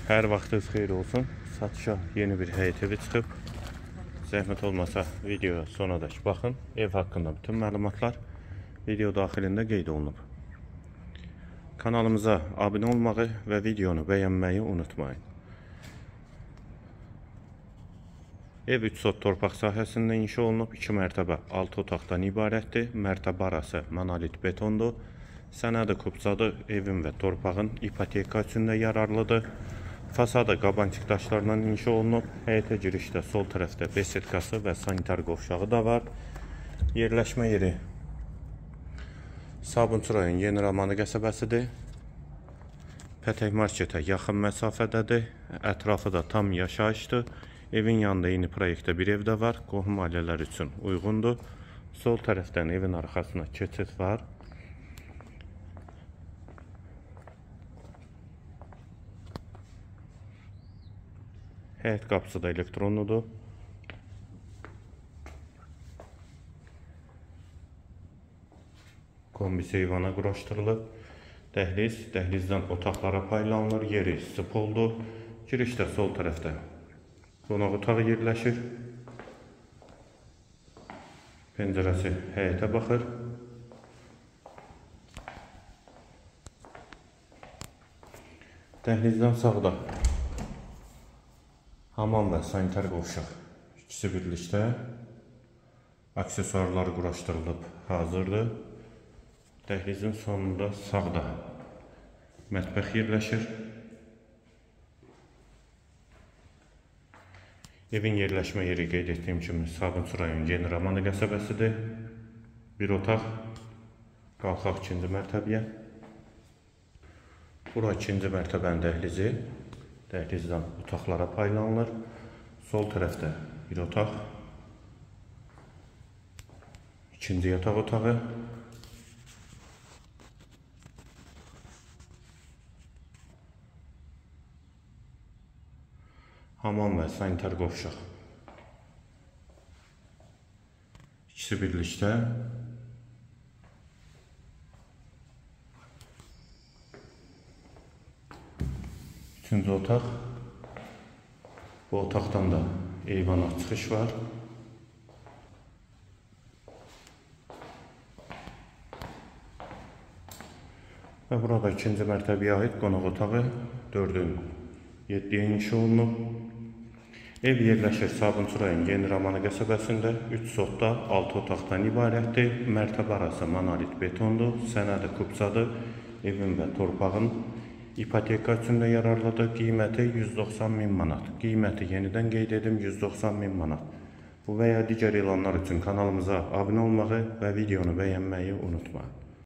Hər vaxtınız xeyir olsun. Satışa yeni bir həyət evi çıxıb. Zəhmət olmasa videoya sonadək baxın. Ev haqqında bütün məlumatlar video daxilində qeyd olunub. Kanalımıza abunə olmağı və videonu bəyənməyi unutmayın. Ev 3 sot torpaq sahəsində inşa olunub. 2 mərtəbə 6 otaqdan ibarətdir. Mərtəbə arası monolit betondur. Sənədi kupçadır. Evin və torpağın ipoteka üçün də yararlıdır. Fasadı qabançıq daşlarından inşa olunub. Həyətə girişdə sol tərəfdə besetkası və sanitar qovşağı da var. Yerləşmə yeri Sabunçu rayon Yeni Romanı qəsəbəsidir. Pətək marketə yaxın məsafədədir. Ətrafı da tam yaşayışdır. Evin yanında eyni proyektdə bir ev də var. Qohum ailələr üçün uyğundur. Sol tərəfdən evin arxasına keçid var. Həyət qapısı da elektronludur. Kombisi eyvana quraşdırılıb. Dəhliz, dəhlizdən otaqlara paylanılır. Yeri stoldur. Girişdə sol tərəfdə qonaq otağı yerləşir. Pəncərəsi həyətə baxır. Dəhlizdən sağda hamam və sanitar qovşaq ikisi birlikdə, aksesuarlar quraşdırılıb hazırdır. Dəhlizin sonunda sağda mətbəx yerləşir. Evin yerləşmə yeri qeyd etdiyim kimi Sabunçu rayon Yeni Romanı qəsəbəsidir. Bir otaq, qalxaq ikinci mərtəbəyə. Bura ikinci mərtəbənin dəhlizi. Dəhlizdən otaqlara paylanılır. Sol tərəfdə bir otaq, ikinci yataq otağı. Hamam və sanitar qovşaq. İkisi birlikdə. Üçüncü otaq. Bu otaqdan da eyvana çıxış var. Və burada ikinci mərtəbəyə aid qonaq otağı 4-ün 7-yə inşa olunub. Ev yerləşir Sabunçu rayon Yeni Romanı qəsəbəsində. 3 sotda 6 otaqdan ibarətdir. Mərtəbə arası monolit betondur. Sənədi kupçadır. Evin və torpağın ipoteka üçün də yararlıdır. Qiyməti 190 min manat. Qiyməti yenidən qeyd edim, 190 min manat. Bu və ya digər elanlar üçün kanalımıza abunə olmağı və videonu bəyənməyi unutmayın.